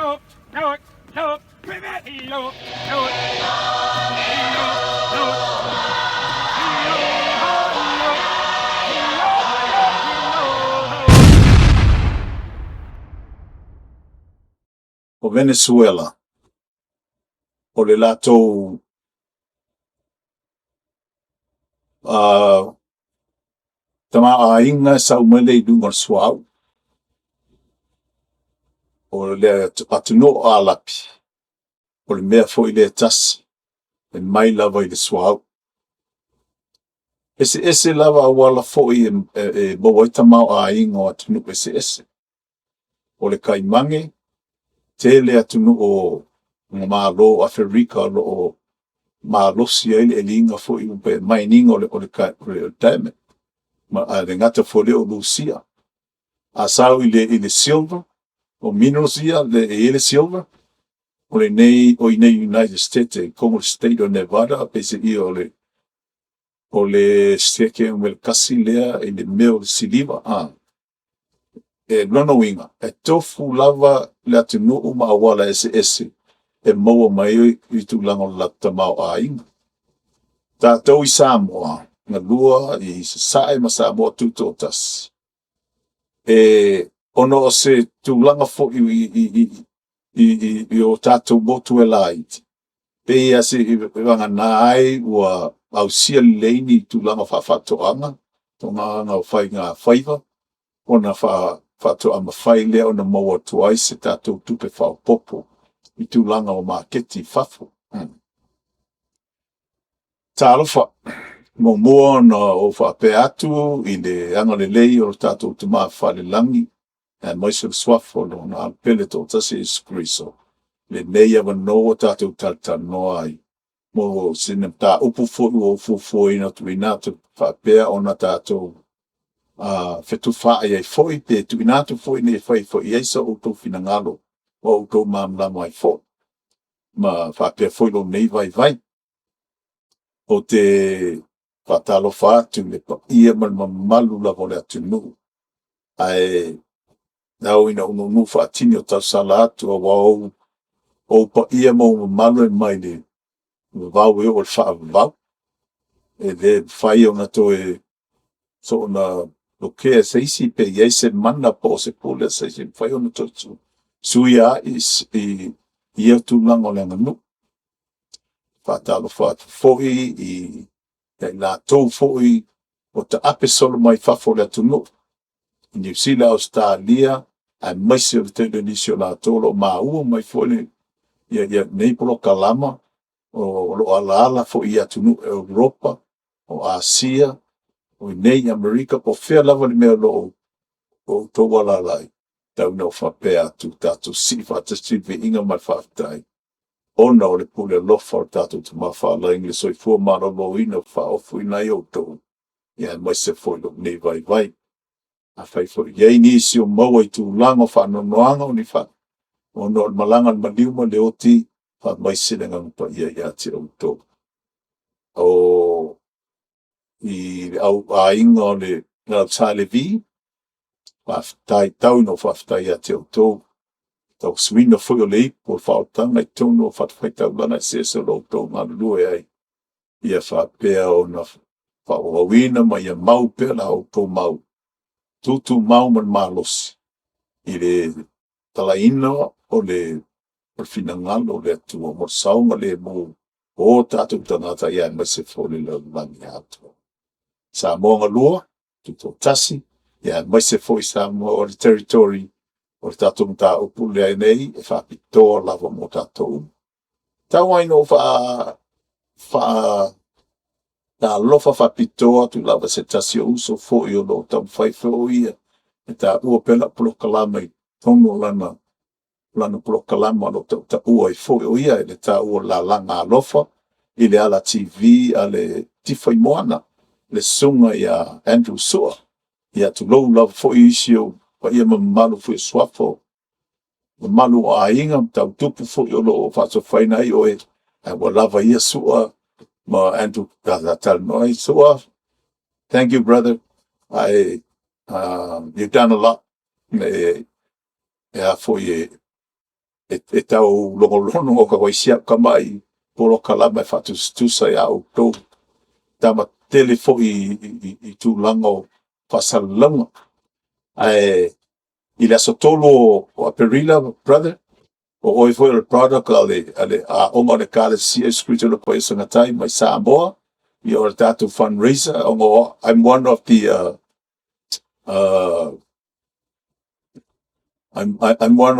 O Venesuela, o le latou tamaoaiga e sau mai lea i luga o le suauu. O le atunuu o Alapi, o le mea foi lea e tasi, e mai lava i le suauu. Eseese lava auala foi e maua ai tamaoaiga o atunuu eseese. O le kaimage, tele atunuu o Malo o Aferika o lo o malosi ai le eliina foi pe mine ina o le diamond. Ma ae le gata foi i lea o Lusia. A sau i le silver, o minerals ia e i ai le silver, o i inei i United States i totonu o le State o Nevada peiseai o le sitiseni numera 1 lea i le mea o le siliva. E lona uiga, e tofu lava le atunuu ma auala eseese e maua mai ai i tulaga o le latou tamaoaiga. Tatou i Samoa, galua i Sasae ma Samoa Tutoatasi, e ona o se tulaga foi i o tatou motu e laiti, pei lava seivagana ai ua ausia lelei ni tulaga faafaatoaga, tulaga o faigafaiva, ona faatoa mafai lea ona maua atu ai se tatou tupe faaopoopo i tulaga o maketi i fafo. Talofa! Muamua ona ou faapea atu i le agalelei o le tatou Tama falelagi, aemaise o le suafa o Lona Alo pele e toatasi o Iesu Keriso, lenei avanoa ua tatou talatalanoa ai mo sina mataupu foi ua ou fuafuaina tuuina atu faapea ona tatou fetufaai ai foi pe tuuina atu foi ina ia fai foi i ai so outou finagalo ma outou malamalama ai foi, ma faapea foi lou nei vaivai. Ou te faatalofa atu i le paia ma le mamalu lava o le atunuu, ae tau ina ou nuunuu faatini o tausala atu aua o ou paia ma ou mamalu e mai le vavau e oo i le faavavau. E le mafai ona toe soona lotea e se isi pe i ai se mana po o se pule a se isi e mafai ona toe suia ai i ia tulaga o le aganuu. Faatalofa atu foi ia i latou foi o taape solo mai fafo o le atunuu, i Niu Sila, Ausetalia, aemaise o le tele o nisi o latou o lo o maua mai foi lenei polokalama o lo o alaala foi i atunuu o Europa, o Asia, o i inei i Amerika, po o fea lava le mea o lo o outou alaala ai, tau ina ou faapea atu, tatou sii faatasi le viiga ma le faafetai, ona o le pule alofa o le tatou Tama Faalagi i le soifua maloloina ua faaofoina ai outou, aemaise foi lou nei vaivai. Afai foi o i ai nisi o maua i tulaga o faanoanoaga ona o le malaga a le maliu ma le oti, faamaise le Agaga Paia ia te outou. O i le au aiga o le au Sa Levi, faafetai, tau ina ou faafetai ia te outou, tauasuina foi o le ipu o le faaolataga i totonu o fatafaitaulaga eseese o lo o outou galulue ai, ia faapea ona faaauauina ma ia mau pea la outou mau tutumau ma le malosi i le talaina o le finagalo o le Atua mo le saogalemu o tatou tagata, aemaise foi le lalolagi atoa. Samoa galua, tutoatasi, aemaise foi Samoa o le Territory, o le tatou mataupu lenei, e faapitoa lava mo tatou uma. Tau lava ina ou faatalofa faapitoa atu lava i se tasi o uso foi o lo o taumafai foi ia e taua pea lau polokalame i totonu o lana polokalama o lo o tautaua ai foi o ia i le taua o le lalaga alofa i le ala TV a le Tifa i Moana, le susuga ia Andrew Sua. Ia tulou lava foi isi ou paia ma mamalu foi o suafa o mamalu o aiga ma matautupu foi o lo o faasofaina ai oe, ae ua lava ia Sua ma Andrew ta talanoa ai. Sua, thank you brother. You've done a lot. E a foi e E tau logologo ka ai si au tama'i polokalama e faatusatusa iā outou tamatele foi i tulaga o faasalalauga. Ae i le aso 3 o Aperila, brother, o oe foi o le product a le aoga o le Ekalesia Iesu Keriso o le Paia o Sagatai mai Samoa. Ia o le tatou fundraiser, ona I'm one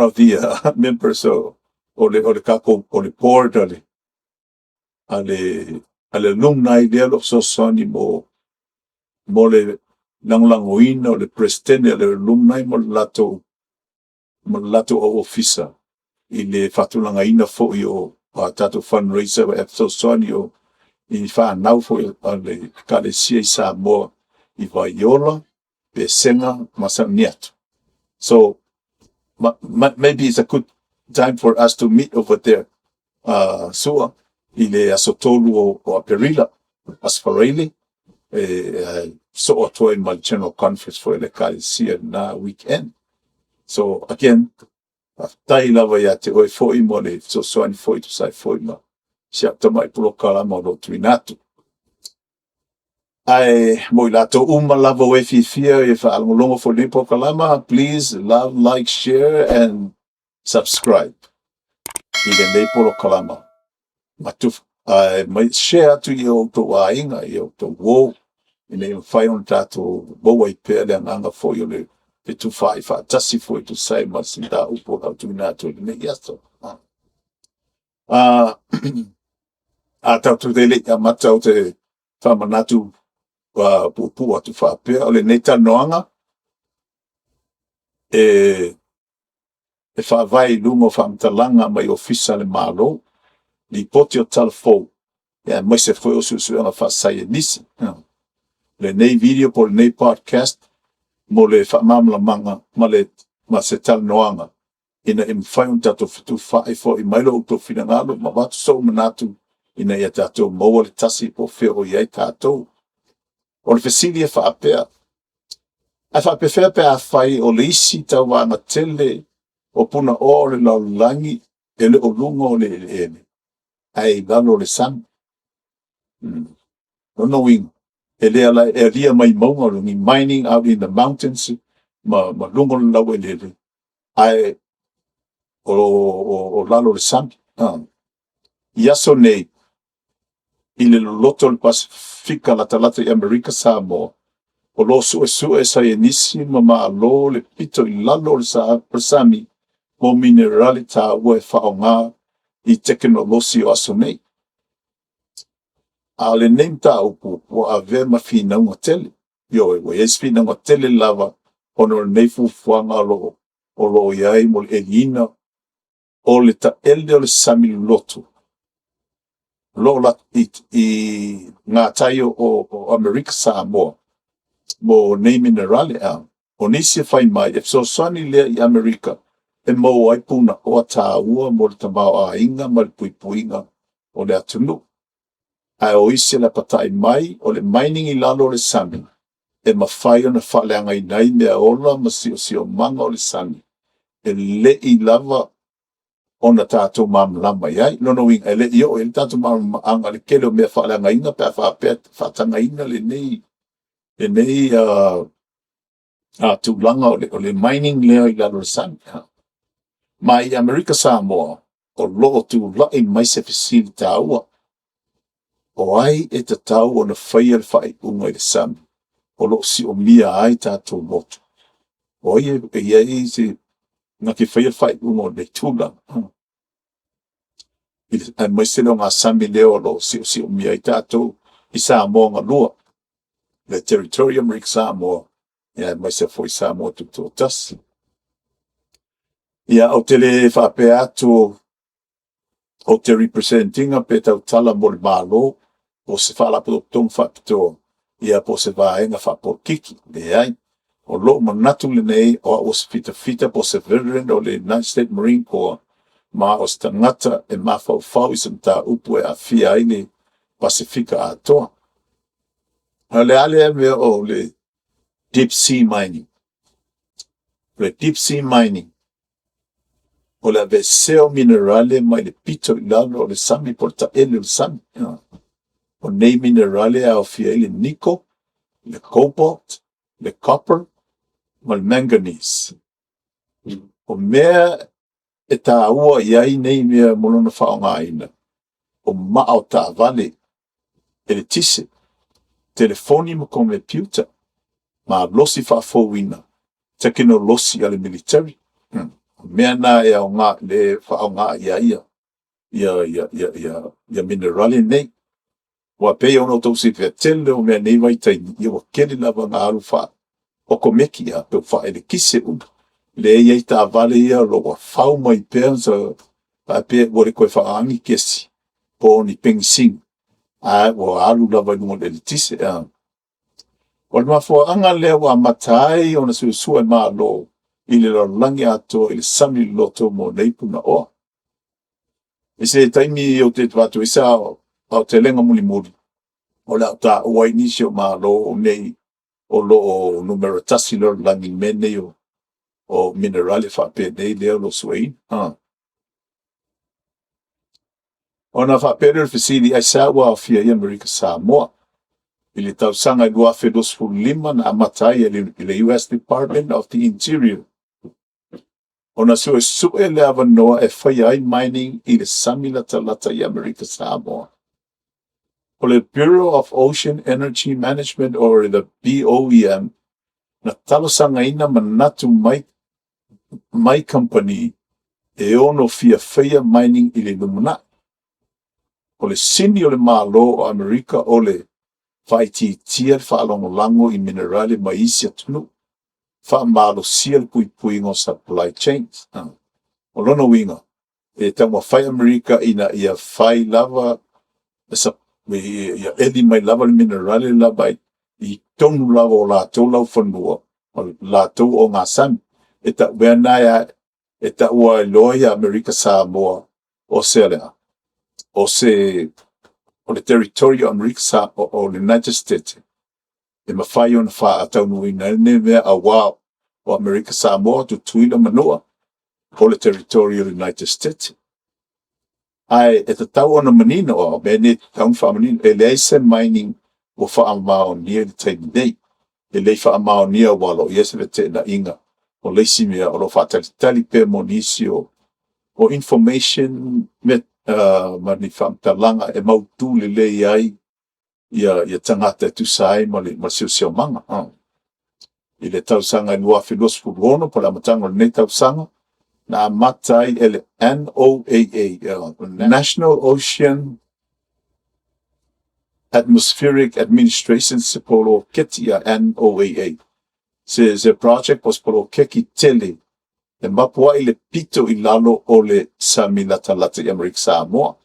of the members o le tatou o le board a le alumni lea o lo o fesoasoani mo le lagolagoina o le president o le alumni ma le latou au ofisa i le faatulagaina foi o a tatou fundraiser e fesoasoani o i fanau foi a le Ekalesia i Samoa i Vaiola, Pesega ma Sauniatu. So maybe it's a good time for us to meet over there. Sua i le aso 3 o Aperila, Aso Faraile, e soo atu ai ma le General Conference foi le Ekalesia na weekend. So again, faafetai lava ia te oe foi mo le fesoasoani foi tusa ai foi ma si au tama'i polokalama o lo o tuuina atu. Ae mo i latou uma lava o e fiafia e faalogologo foi lenei polokalama, please love, like, share and subscribe i lenei polokalama. Ma tuf, ae mai share atu i o outou aiga, i o outou uo, ina ia mafai ona tatou maua ai pea le agaga foi o le fetufaai faatasi foi tusa ai ma se mataupu o le a tuuina atu i lenei aso. A tatou te le i amata ou te faamanatu puupuu atu faapea, o lenei talanoaga e faavae i luga o faamatalaga mai ofisa a le Malo, lipoti o tala fou, aemaise foi o suesuega faasaienisi. Lenei video po o lenei podcast mo le faamalamalamaga ma se talanoaga ina ia mafai ona tatou fetufaai foi mai lo outou finagalo ma avatu sou manatu ina ia tatou maua le tasi po o fea o i ai tatou. O le fesili e faapea, ae faapefea pe afai o le isi tauvaga tele o punaoa o le lalolagi e le o luga o le eleele, ae i lalo o le sami? Lona uiga, e le ala e alia mai mauga o ni mining out in the mountains ma luga o le laueleele, ae o lalo o le sami. I aso nei, i le loloto o le Pasefika latalata i Amerika Samoa, o lo o suesue saienisi ma malo le pito i lalo o le sami mo minerale taua e faaaoga i tekenolosi o aso nei. A o lenei mataupu ua avea ma finauga tele. Ioe, ua i ai se finauga tele lava ona o lenei fuafuaga o lo o i ai mo le eliina o le taele o le sami loloto o lo o i gatai o Amerika Samoa mo nei minerale. A o nisi e fai mai e fesoasoani lea i Amerika e maua ai punaoa taua mo le tamaoaiga ma le puipuiga o le atunuu. Ae o isi e lapatai mai o le mining i lalo o le sami e mafai ona faaleagaina ai mea ola ma siosiomaga o le sami e le i lava ona tatou malamalama i ai. Lona uiga, e le i oo i ai le tatou malamalamaaga le tele o mea faaleagaina pe a faapea faatagaina lenei tulaga o le mining lea i lalo o le sami. Ma i Amerika Samoa, o lo o tulai mai se fesili taua. O ai e tatau ona faia le faaiuga i le sami o lo o siomia ai tatou motu? O ai e i ai se na te faia le faaiuga o le tulaga? Aemaise le ogasami lea o lo o siosiomia ai tatou i Samoa galua, le Territory Amerika Samoa, aemaise foi Samoa Tutoatasi. Ia, ou te le faapea atu ou te represent ina pe tautala mo le Malo o se faalapotopotoga faapitoa, ia po o se vaega faapolokiki. Leai. O lou manatu lenei o au o se fitafita po o se veteran o le United States Marine Corps ma o se tagata e mafaufau i se mataupu e aafia ai le Pasefika atoa. O le a lea mea o le deep sea mining? O le deep sea mining. O le aveesea o minerale mai le pito i lalo o le sami po o le taele o le sami. O nei minerale e aofia ai le nickel, le cobalt, le copper ma le manganese. O mea e taua i ai nei mea mo lona faaaogaina, o maa o taavale, eletise, telefoni ma komepiuta, malosi faafouina, tekenolosi a le militeri. O mea na e aoga le faaaoga i ai ia minerale nei. Aua e pei ona outou silafia, tele o mea i lenei vaitaimi, ia ua tele lava ina alu faa-okomeki po o faa-elekise uma. Lea e i ai taavale ia o lo o ua fau mai pea faapea ua le toe faaaogaina ni kesi po o ni penisini, ae ua alu lava i luga o le eletise. O le mafuaaga lea ua amata ai ona suesue malo i le lalolagi atoa i le sami loloto mo nei punaoa. I se taimi ou te avatu ai se aotelega mulimuli, o le a ou taua ai nisi o Malo o nei o lo o numera tasi i le lalolagi i mea nei o minerale faapenei lea o lo o sueina. Ona faapea lea o le fesili, aisea ua aofia ai Amerika Samoa? I le tausaga e 2025 na amata ai e le US Department of the Interior ona suesue le avanoa e faia ai mining i le sami latalata i Amerika Samoa. O le Bureau of Ocean Energy Management or the BOEM na talosagaina manatu mai mai kamupani e ono fia faia mining i le lumanai. O le sini o le Malo o Amerika o le faaitiitia le faalagolago i minerale mai isi atunuu, faamalosia le puipuiga o supply chains. O lona uiga, e taumafai Amerika ina ia fai lava ia eli mai lava le minerale lava i totonu lava o latou laufanua, o latou ogasami. E tau mea e taua ai loa ia Amerika Samoa o se lea, o se o le territory o Amerika Sa o le United States e mafai ona faataunuuina ai lenei mea auā o Amerika Samoa, Tutuila ma Manua, o le territory o le United States. Ae e tatau ona manino, o mea nei e tatau ona faamanino, e leai se mining ua faamaonia i le taimi nei. E le i faamaonia aua o lo o i ai se feteenaiga o le isi mea o lo o faatalitali pea mo nisi o information me, ma ni faamatalaga e mautu lelei ai ia tagata e tusa ai ma le siosiomaga. I le tausaga e 2026, po o le amataga o lenei tausaga, na amata ai e le NOAA, National Ocean Atmospheric Administration, se poloketi a NOAA, se project po o se poloketi tele e mapu ai le pito i lalo o le sami latalata i Amerika Samoa.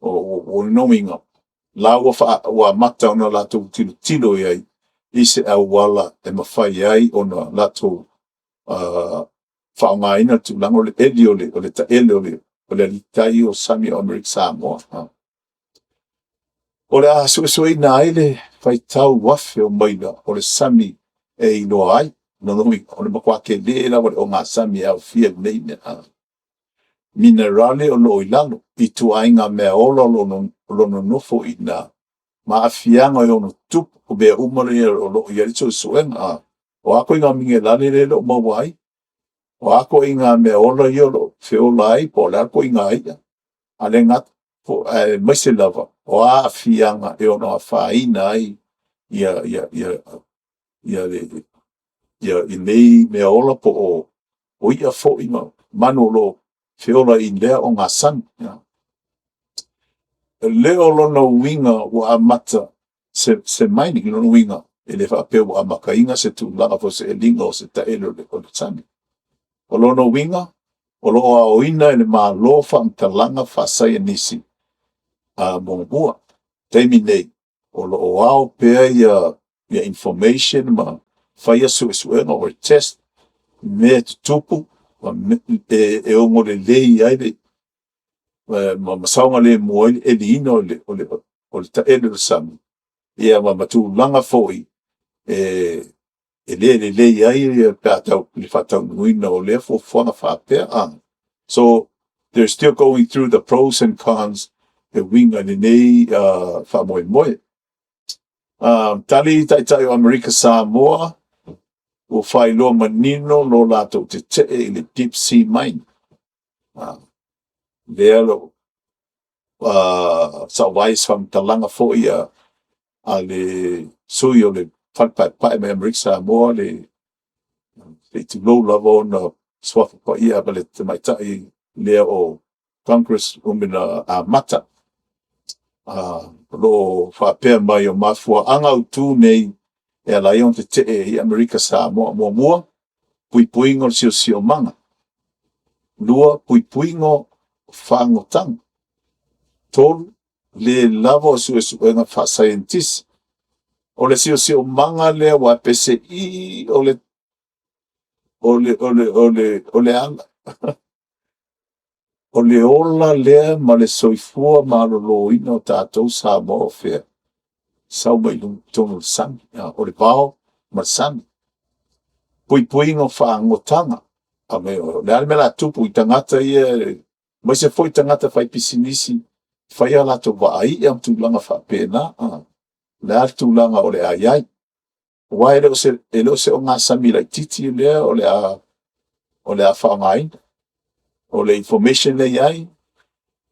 O lona uiga, la ua ua amata ona latou tilotilo i ai i se auala e mafai ai ona latou faaaogaina le tulaga o le eli o le taele o le aliitai o sami o Amerika Samoa. O le a suesueina ai le faitau afe o maila o le sami e iloa ai. Lona uiga, o le matua tele lava o le ogasami e aofia i lenei mea. Minerale o lo o i lalo, ituaiga mea ola o lo o nonofo i ina, ma aafiaga e ono tutupu, o mea uma ia o lo o i ai le suesuega. O a ituaiga minerale lea e le o maua ai, o a ituaiga mea ola ia o lo o feola ai, po o le a ituaiga i'a, a le gata, aemaise lava, o a aafiaga e ono afaina ai ia nei mea ola po o i'a foi ma manu o lo o feola i lea ogasami. E le o lona uiga ua amata se mining, lona uiga, e le faapea ua amataina se tulaga foi o se eliga o se taele o le sami. O lona uiga, o lo o aoina e le Malo faamatalaga faasaienisi muamua. Taimi nei, o lo o ao pea ia information ma faia suesuega or test mea e tutupu ma e ono lelei ai le ma saogalemu ai le eliina o le taele o le sami, ia ma tulaga foi e le lelei ai pe a tau le faataunuuina o lea fuafuaga faapea. So they're still going through the pros and cons e uiga i lenei faamoemoe. Tali Taitai o Amerika Samoa ua faailoa manino lo latou tetee i le deep sea mine. Lea o sa ou vaai i se faamatalaga foi a le sui o le Fale Paepae mai Amerika Samoa, le se i tulou lava ona suafa paia ma le tamaitai lea o Congress Woman Amata, o lo o faapea mai, o mafuaaga autu nei e ala ai ona tetee ai Amerika Samoa. Muamua, puipuiga o le siosiomaga. Lua, puipuiga o fagotaga. Tolu, le lava o suesuega faasaienitisi. O le siosiomaga lea aua peiseai o le ala, o le ola lea ma le soifua maloloina o tatou Samoa o fea? Sau mai totonu o le sami, o le vao ma le sami. Puipuiga o fagotaga. O le a le mea o le a tupu i tagata ia aemaise foi tagata faipisinisi e fai a latou vaa i'a ma tulaga faapena. O le a le tulaga o le a i ai? Aua e le o se ogasami laitiiti lea o le a faaaogaina. O le information lea e i ai,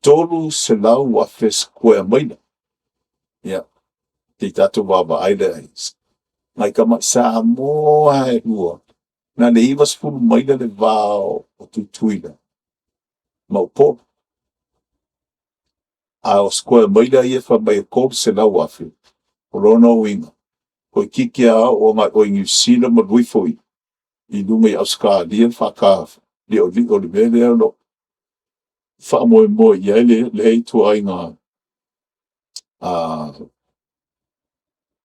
300,000 sikuea maila. Ia, se i tatou vaavaai la i ai. Nai tamai Samoa lava e lua, na o le 90 maila le va o Tutuila ma Upolu. A o sikuea maila ia fai mai e 300,000, o lona uiga, toeitiiti lava oo agai i o i Niu Sila ma alu ifo i luga i Ausetalia le faataliolio o le mea lea o lo o faamoemoe i ai lea ituaiga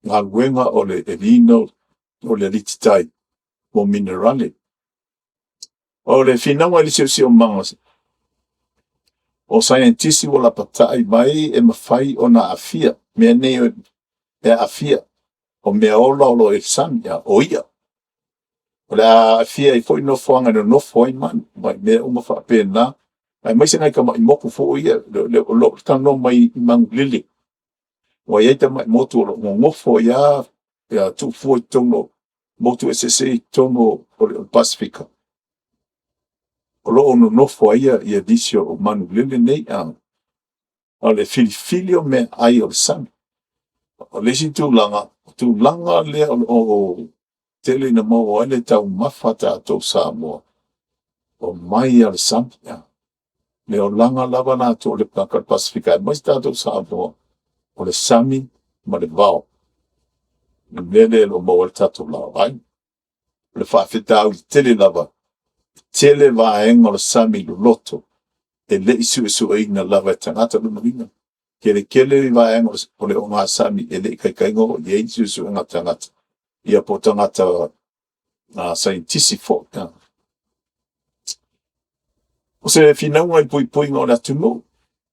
galuega o le eliina o le alititai mo minerale. O le finauga i le siosiomaga, o saienitisi ua lapatai mai e mafai ona aafia mea nei e aafia, o meaola o lo o i le sami, o i'a. O le a aafia ai foi nofoaga e nonofo ai manu ma mea uma faapena, aemaise nai tamai motu foi ia, o lo o talanoa mai i manulele, ua i ai tamai motu o lo o nonofo ai lava tuufua i totonu o motu eseese ia i totonu o le Pasefika, o lo o nonofo ai nisi o manulele nei. O le filifili o meaai o le sami. O le isi tulaga, o tulaga lea o lo o tele ina maua ai le taumafa a tatou Samoa, o mai lava o le sami. Le olaga lava latou o le tagata o le Pasefika aemaise tatou Samoa, o le sami ma le vao, le mea lea o lo o maua ai le tatou laoai. O le faafitauli tele lava, e tele vaega o le sami loloto e le i suesueina lava e tagata. O lona uiga, tele tele vaega o le ogasami e le i taitai ona oo i ai ni suesuega a tagata, ia po o tagata saienitisi foi. O se finauga i le puipuiga o le atunuu,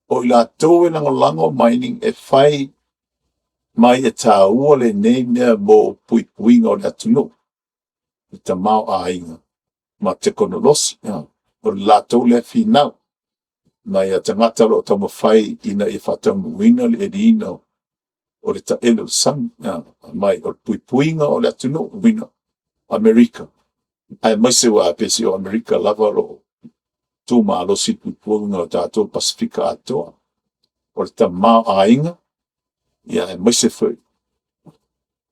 o i latou e lagolago mining e fai mai e taua lenei mea mo puipuiga o le atunuu, le tamaoaiga ma tekonolosi. O le latou lea finau nai a tagata o lo o taumafai ina ia faataunuuina le eliina o le taele o le sami, ma o le puipuiga o le atunuu, uiga Amerika, aemaise aua peiseai o Amerika lava o lo o tu malosi i le puipuiga o tatou Pasefika atoa. O le tamaoaiga, ia aemaise foi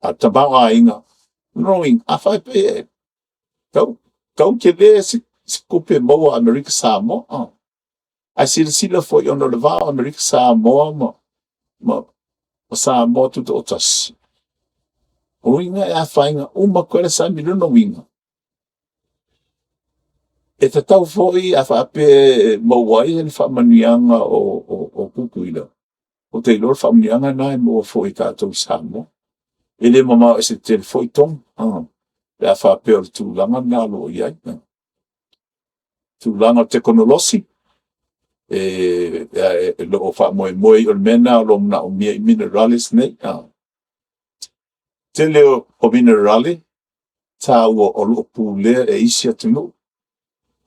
a o le tamaoaiga, o lona uiga, a faapea e tau tele se tupe maua a Amerika Samoa, ae silasila foi ona o le va o Amerika Samoa ma Samoa Tutoatasi, o lona uiga e afaina uma atu ai le sami. O lona uiga, e tatau foi a faapea e maua ai le faamanuiaga o Tutuila, ou te iloa o le faamanuiaga lena e maua foi e tatou i Samoa. E le mamao ese tele foi Toga pe a faapea o le tulaga lena o lo o i ai. Tulaga o tekonolosi, o lo o faamoemoe o le mea lena o lo o manaomia i minerales nei. Tele o minerale taua o lo o pulea e isi atunuu.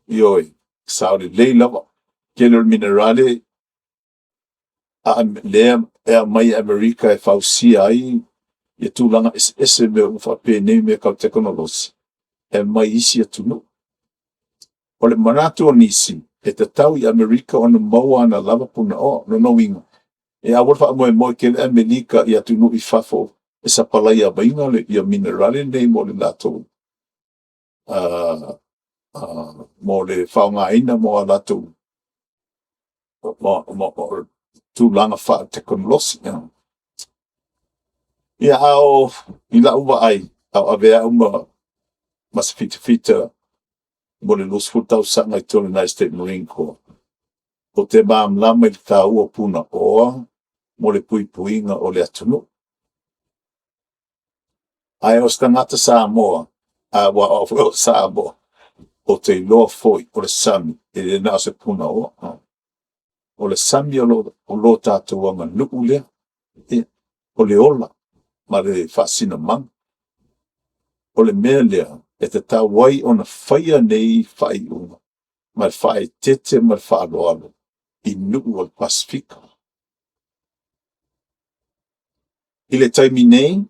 Ioe. Sao lelei lava. Tele o le minerale a lea e aumai e Amerika e fausia ai ia tulaga eseese mea uma faapenei mea tau tekonolosi, e aumai i isi atunuu. O le manatu o nisi, e tatau i Amerika ona maua ana lava punaoa. O lona uiga, e aua le faamoemoe tele Amerika i atunuu i fafo e sapalaia maiga ia minerale nei mo le latou mo le faaaogaina mo a latou tulaga faatekonolosi. Ia a o i lau vaai, a o avea au ma se fitafita mo le 20 tausaga i totonu o le United States Marine Corps, ou te malamalama i le taua o punaoa mo le puipuiga o le atunuu. Ae o se tagata Samoa, aua o au foi o Samoa, ou te iloa foi o le sami, e le na o se punaoa. O le sami o lo tatou aganuu lea, ia, o le ola ma le faasinomaga. O le mea lea e tatau ai ona faia nei faaiuga ma le faaeteete ma le faaaloalo i nuu o le Pasefika. I le taimi nei,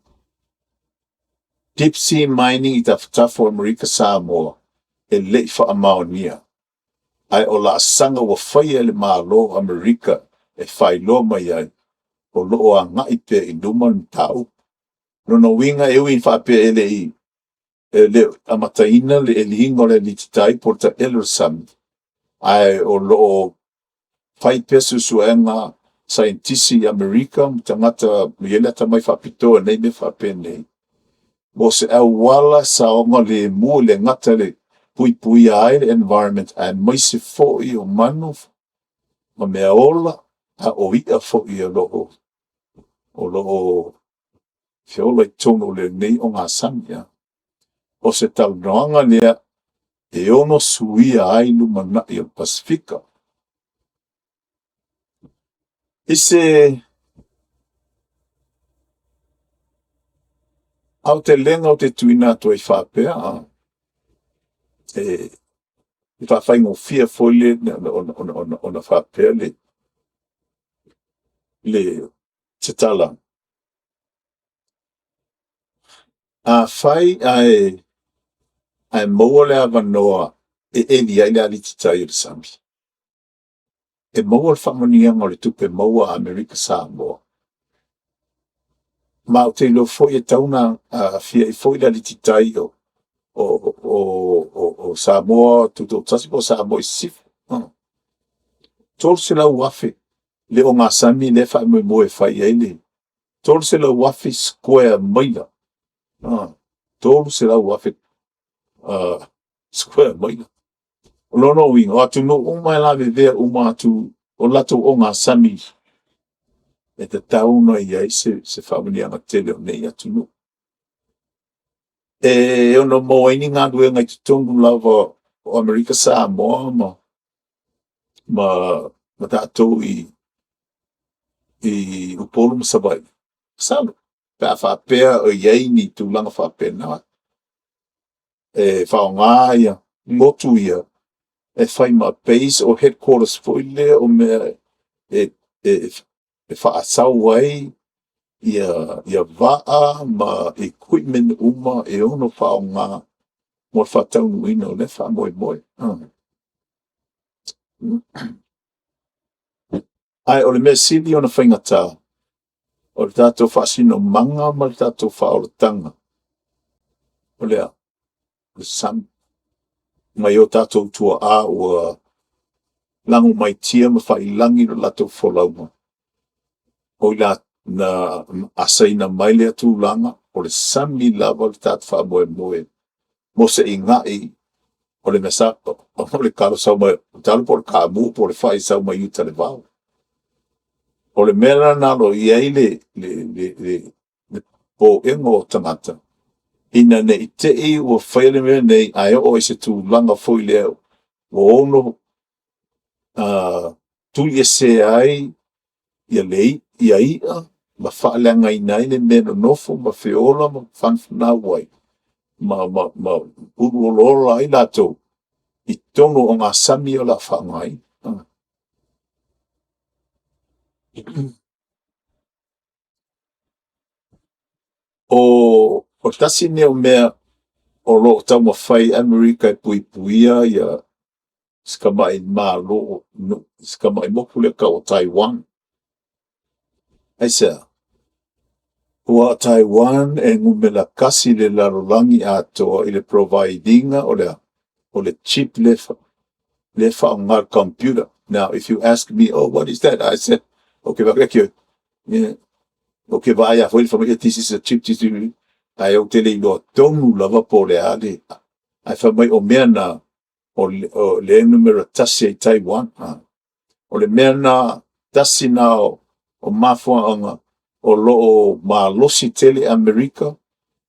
deep sea mining i tafatafa o Amerika Samoa, e le i faamaonia, ae o laasaga ua faia e le Malo o Amerika e faailoa mai ai, o lo o agai pea i luma le mataupu. O lona uiga e ui ina faapea e le o amataina le eliina o le alititai po o le taele o le sami, ae o lo o fai pea suesuega a saienitisi i Amerika ma tagata e i ai le atamai faapitoa i nei mea faapenei, mo se auala saogalemu, e le gata i le puipuia ai le environment, aemaise foi o manu ma meaola, a o i'a foi o lo o feola i totonu o lenei ogasami. O se talanoaga lea e ono suia ai lumanai o le Pasefika. I se aotelega ou te tuuina atu ai faapea, e faafaigofie foi ona faapea se tala, afai ae maua le avanoa e eli ai le aliti tai o le sami, e maua le faamanuiaga o le tupe maua a Amerika Samoa, ma ou te iloa foi e tatau ona aafia ai foi le alititai o Samoa Tutoatasi po o Samoa i Sisifo. 300,000 le ogasami lea e faamoemoe e fai i ai le 300,000 square maila. 300,000 square maila. O lona uiga, o atunuu uma e lavevea uma atu o latou ogasami, e tatau ona i ai se faamanuiaga tele o nei atunuu. E ono maua ai ni galuega i totonu lava o Amerika Samoa ma tatou i Upolu ma Savaii, masalo pe a faapea o i ai ni tulaga faapena, e faaaoga ia motu ia e fai ma base o headquarters foi lea o mea e faasau ai ia vaa ma equipment uma e ono faaaoga mo le faataunuuina o lea faamoemoe. Ae o le mea sili ona faigata, o le tatou faasinomaga ma le tatou faaolataga, o le a? O le sami. Mai o tatou tuaa ua lagomaitia ma faailagi le latou folauga, o i na asaina mai lea tulaga, o le sami lava le tatou faamoemoe mo se iga'i o le mea o le talo sau mai, talo po o le kamu po o le fai e sau mai uta i le vao. O le mea la lena o lo o i ai le popoega o tagata, ina ne i te i ua faia le mea lenei ae oo i se tulaga foi lea ua ono tuiesea ai ia i'a ma faaleagaina ai le mea e nonofo ma feola ma fanafanau ai ma uluuluola ai latou. i totonu o ogasami o le a faaaogaina. O le tasi lenei o mea o lo o taumafai Amerika e puipuia si tamai Malo, si tamai motu lea e tau o Taiwan. Aisea? Aua o Taiwan e numera tasi i le lalolagi atoa i le provide ina o le a? O le chip lea e faaaoga i le computer. Now, if you ask me, oh, what is that? I said, ou te vaai atu, ou te vaai lava foi fai mai, this is a chip, this is, ae ou te le iloa tonu lava po o le a le, ae fai mai o mea na, o lea e numera tasi ai Taiwan. O le mea lena, tasi lena o mafuaaga o lo o malosi tele Amerika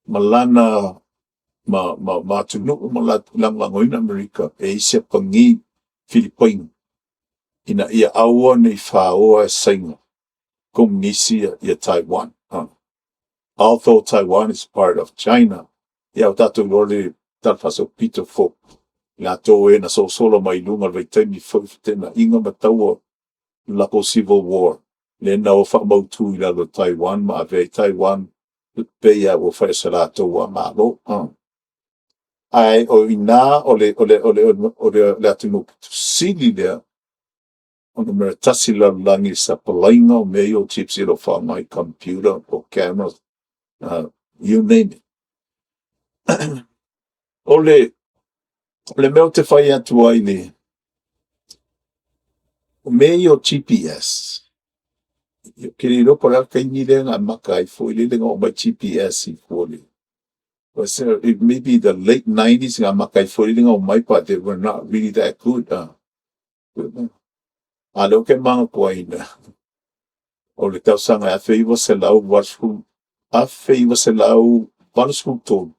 ma lana ma atunuu ma lagolagoina Amerika e siapagi Filipaina ina ia aua ne i faoa e Saina Komunisi ia Taiwan. Although Taiwan is part of China, ia ua tatou iloa le tala faasolopito fou, latou e na sosola mai i luga i le vaitaimi foi o feteenaiga ma taua le latou civil war, lea na o faamautu i lalo o Taiwan ma avea ai Taiwan e pei lava ua fai o se latou lava Malo. Ae o i ina o le atunuu pito sili lea o numera tasi i le lalolagi i le sapalaiga o mea ia o chips o lo o faaaoga i computer po o cameras, you name it. O le mea ou te fai atu ai i le o mea ia o GPS, ou te le iloa po o le a le taimi lea na amata ai foi lele ona oo mai GPS i tua i le it may be the late 90s na amata ai foi lele ona omai, but they were not really that good. A o lea ou te manatuaina, o le tausaga e 1983,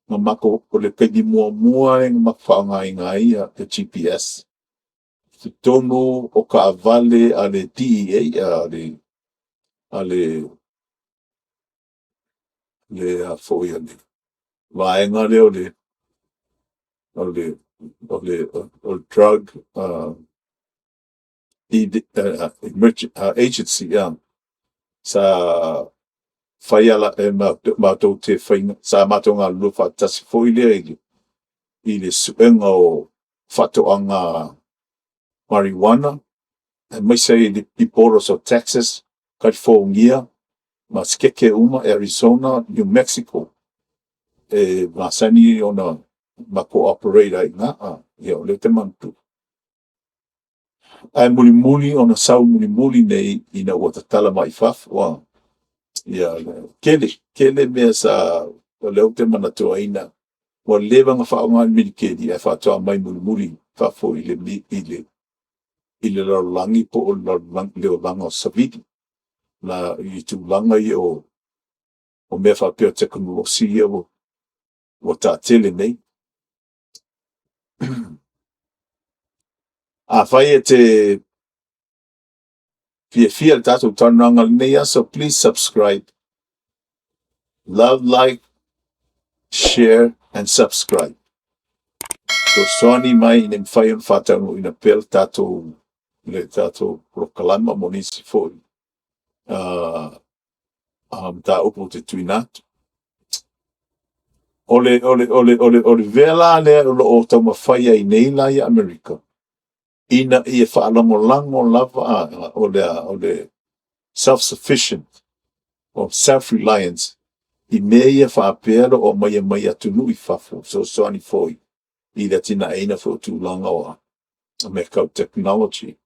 na matou, o le taimi muamua lea na matou faaaogaina ai le GPS i totonu o taavale a le DEA, a le vaega lea o le Drug Agency, sa fai matou te faia, sa matou galulue faatasi foi lea i le suega o faatoaga mariuana, aemaise ai i borders o Texas, Kalifogia ma Sikeke uma, Arizona, New Mexico, e masani ona matou operate ai i ina. Ia o lea ou te manatua. Ae mulimuli ona sau mulimuli nei ina ua tatala mai i fafo. Ia, tele, tele mea sa, o lea ou te manatuaina, ua leva ona faaaoga e le militeli, ae faatoa aumai mulimuli i fafo i le lalolagi po o le olaga o savili i tulaga ia o mea faapea o tekonolosi ia ua taatele nei. Afai e te fiafia i le tatou talanoaga i lenei aso, please subscribe. Love, like, share and subscribe. Fesoasoani mai ina ia mafai ona faataunuuina pea le tatou polokalama mo nisi foi mataupu ou te tuuina atu. O le mea la lea o lo o taumafai ai nei la Amerika, ina ia faalagolago lava o le self-sufficient or self-reliance i mea ia faapea o lo o aumaia mai atunuu i fafo, fesoasoani foi i le atinaeina foi o tulaga o mea tau technology.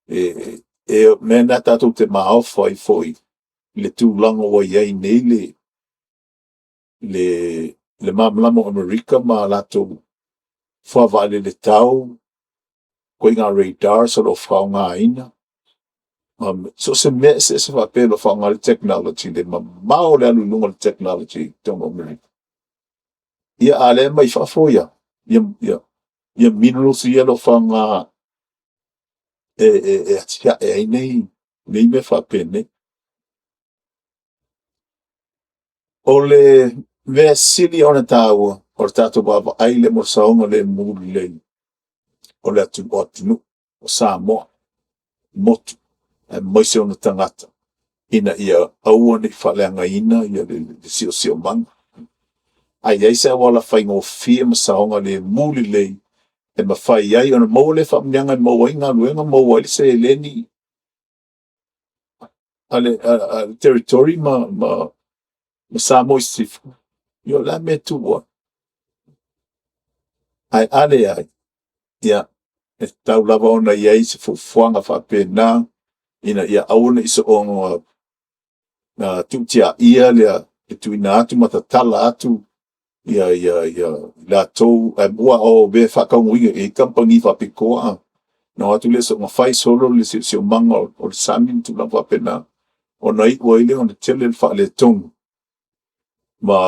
O mea na tatou te maofa ai foi i le tulaga ua i ai nei le malamalama o Amerika ma latou vaalele tau, ituaiga radars o lo o faaaogaina, ma so o se mea eseese faapea o lo o faaaoga ai le technology, le mamao o le alu i luga o le technology i totonu o Amerika. Ia a o lea e aumai fafo ia minerals ia o lo o faaaoga e atiae ai nei mea faapenei. O le mea sili ona taua, O le tatou vaavaai lea mo le saogalemu lelei o le atunuu o Samoa, motu, aemaise ona tagata ina ia aua ne i faaleagaina le siosiomaga. A i ai se auala faigofie ma saogalemu lelei e mafai ai ona maua lea faamanuiaga e maua ai galuega, maua ai le seleni a le Territory ma Samoa i Sisifo, ia o le a le mea e tuu ai? Ae a leai, ia, e tatau lava ona i ai se fuafuaga faapena ina ia aua ne i soona tuutiaia le tuuina atu ma tatala atu i latou aua o mea e faataunuuina e i ai kamupani faapitoa ona o atu lea soona fai solo le siosiomaga o le sami ma tulaga faapena, ona iu ai lea ona tele le faaletonu ma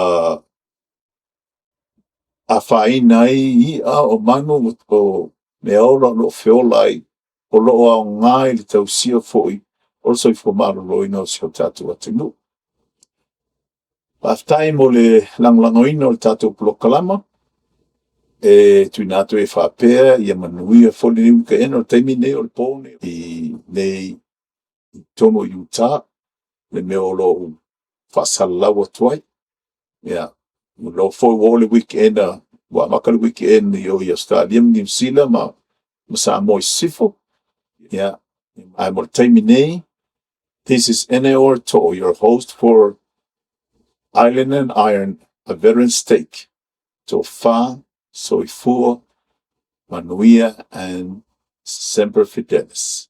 afaina ai i'a, o manu, o meaola o lo o feola ai, o lo o aoga i le tausia foi o le soifua maloloina o si o tatou atunuu. Faafetai mo le lagolagoina o le tatou polokalama. E tuuina atu ai e faapea, ia manuia foi lenei wikeena, o le taimi lenei o le po i inei i totonu o Utah le mea o lo o ou faasalalau atu ai. Ia, ua iloa foi ua oo le weekend ua amata le weekend i o i Ausetalia ma Niu Sila ma Samoa i Sisifo. Ia, ae mo le taimi nei, this is NAO Too, your host for Island and Iron, a Veteran's Take. Tofa, soifua, manuia, and semper fidelis.